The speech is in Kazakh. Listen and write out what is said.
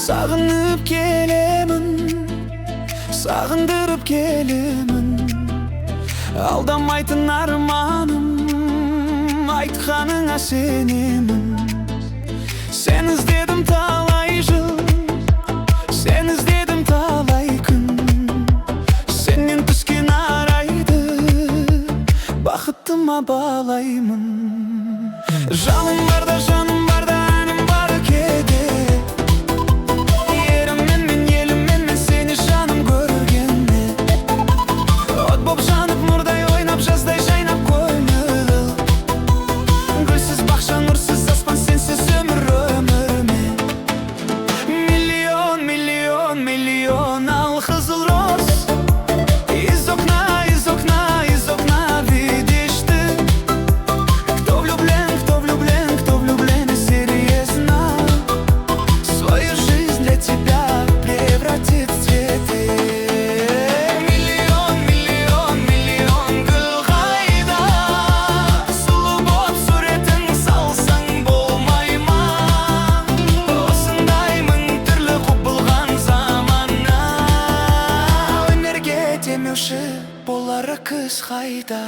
Сағынып келемін, сағындырып келемін. Алдамайтын арманым, айтқаныңа сенемін. Сені іздедім талай жыл, сені іздедім талай күн. Сенен түскен арайды бақытыма балаймын. Жалын барда, жаным барда, әнім бар кеде. Еріммен мен, еліммен мен сені, жаным, көргенде. От боп жанып, нұрдай ойнап, жаздай жайнап көңіл. Гүлсіз бақша, нұрсыз аспан, сенсіз өмір өмірме. Миллион, миллион, миллион алқызыл роз. Из окна, из окна, из окна видишь ты. Кто влюблен, кто влюблен, кто влюблен серьезно, свою жизнь для тебя превратит в цветы. Миллион, миллион, миллион гүл қайда? Сұлу боп суретін салсаң болмай ма? Осындай мың түрлі құбылған заманна өнерге демеуші болар қыз қайда?